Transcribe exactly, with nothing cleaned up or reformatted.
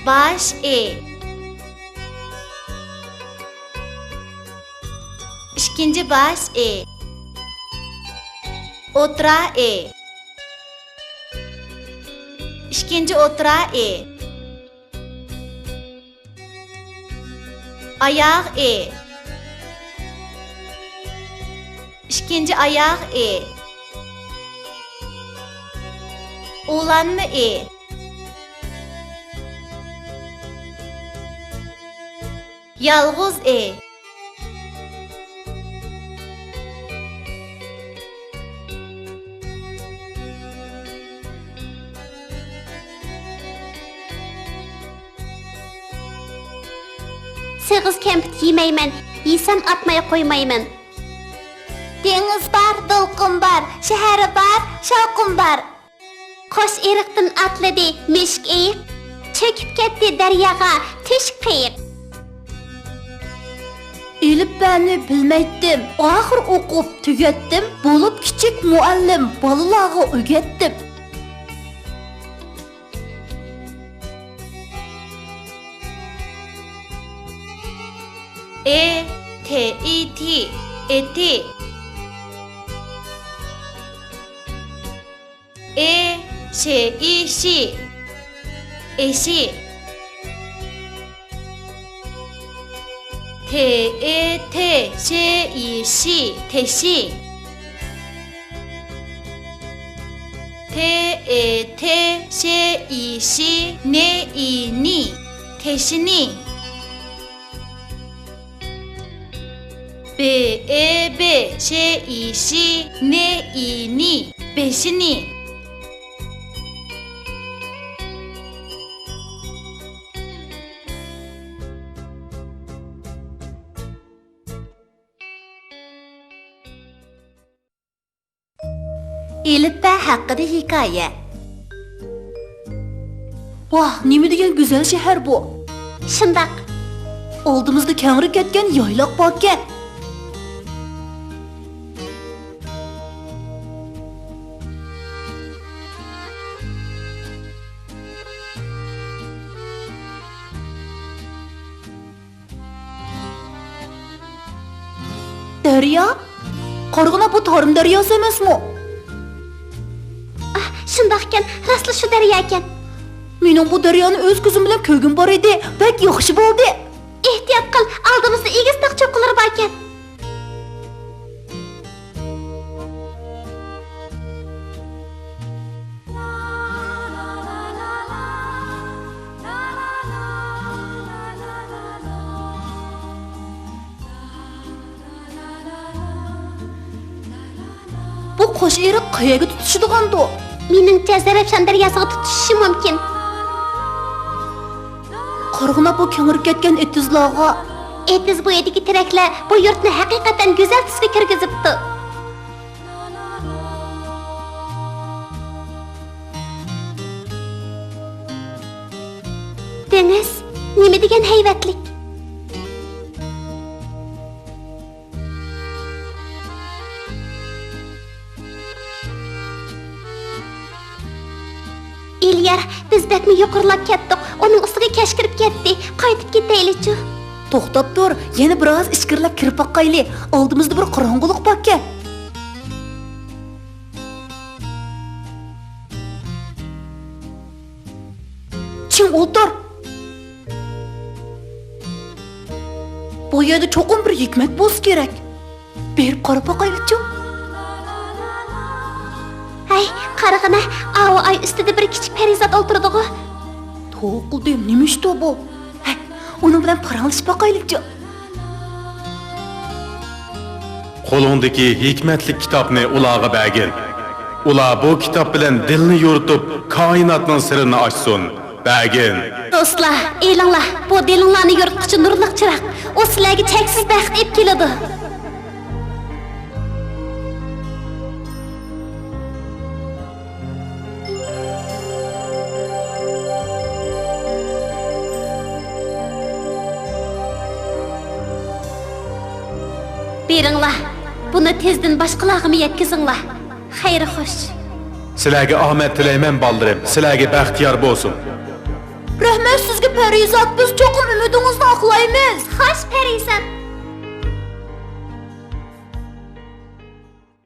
باش ئى. ئىككىنچى باش ئى. ئوتتۇرا ئى. ئىككىنچى ئوتتۇرا ئى. ئاياغ ئى. ئىككىنچى ئاياغ ئى. ئۇلانما ئى. يالغۇز ئى. سېغىز كەمپۈت يېمەيمەن، يېسەم ئاتماي قويمايمەن. دېڭىز بار، دولقۇن بار، شەھەر بار، شاۋقۇن بار. قوش ئېرىقتىن ئاتلىدى مۈشۈك ئېيىق، چۆكۈپ كەتتى دەرياغا تۆشۈك قېيىق. ئېلىپبەنى بىلمەيتتىم، ئاخىر ئوقۇپ تۈگەتتىم، بولۇپ كىچىك مۇئەللىم بالىلارغا ئۆگەتتىم. ئې، تې، ئې، تې، ئېتى. ئې، شې، ئې، شى، ئېشى. تې، ئې، تې، شې، ئې، شى، تېشى. تې، ئې، تې، شې، ئې، شى، نې، ئې، نى، تېشىنى. بې، ئې، بې، شې، ئې، شى، نې، ئې، نى، بېشىنى. ئېلىپبە ھەققىدە ھېكايە. ۋاھ، نېمە دېگەن گۈزەل شەھەر بۇ! شۇنداق. ئالدىمىزدا كەڭرى كەتكەن يايلاق باركەن. دەريا؟ قارىغىنا، بۇ تارىم دەرياسى ئەمەسمۇ؟ ئاھ، شۇنداقكەن، راستلا شۇ دەرياكەن. مېنىڭ بۇ دەريانى ئۆز كۆزۈم بىلەن كۆرگۈم بار ئىدى، بەك ياخشى بولدى. ئېھتىيات قىل، ئالدىمىزدا ئېگىز تاغ چوققىلىرى باركەن. بۇ قوش ئېرىق قەيەرگە تۇتىشىدىغاندۇ؟ مېنىڭچە، زەرەپشان دەرياسىغا تۇتىشىشى مۇمكىن. قارىغىنا، بۇ كېڭىرىپ كەتكەن ئېتىزلارغا. ئېتىز بويىدىكى تېرەكلەر بۇ يۇرتنى ھەقىقەتەن گۈزەل تۈسكە كىرگۈزۈپتۇ. دېڭىز نېمە دېگەن ھەيۋەتلىك! ئېلىيار، بىز بەكمۇ يۇقىرىلاپ كەتتۇق، ئۇنىڭ ئۈستىگە كەچ كىرىپ كەتتى، قايتىپ كېتەيلىچۇ؟ توختاپ تۇر، يەنە بىراز ئىچكىرىلەپ كىرىپ باقايلى، ئالدىمىزدا بىر قاراڭغۇلۇق باركەن. چىڭ ئولتۇر! بۇ يەردە چوقۇم بىر ھېكمەت بولسا كېرەك. بېرىپ قاراپ باقايلىچۇ؟ ھەي، قارىغىنە، ئاۋۇ ئاي ئۈستىدە بىر كىچىك پەرىزات ئولتۇرىدىغۇ. توۋا قىلدىم، نېمە ئىشتۇ بۇ؟ ھەي، ئۇنىڭ بىلەن پاراڭلىشىپ باقايلىچۇ؟ قولۇڭدىكى ھېكمەتلىك كىتابنى ئۇلارغا بەرگىن. ئۇلار بۇ كىتاب بىلەن دىلنى يورۇتۇپ، كائىناتنىڭ سىرىنى ئاچسۇن. بەرگىن. دوستلار، ئېلىڭلار، بۇ دىلىڭلارنى يورۇتقۇچى نۇرلۇق چىراغ. ئۇ سىلەرگە چەكسىز بەخت ئېلىپ كېلىدۇ. بېرىڭلار، بۇنى تېزدىن باشقىلارغىمۇ يەتكۈزۈڭلار. خەير خوش. سىلەرگە ئامەت تىلەيمەن، بالىلىرىم. سىلەرگە بەختىيار بولسۇن. رەھمەت سىزگە، پەرىزات، بىز چوقۇم ئۈمىدىڭىزنى ئاقلايمىز. خوش، پەرىزات،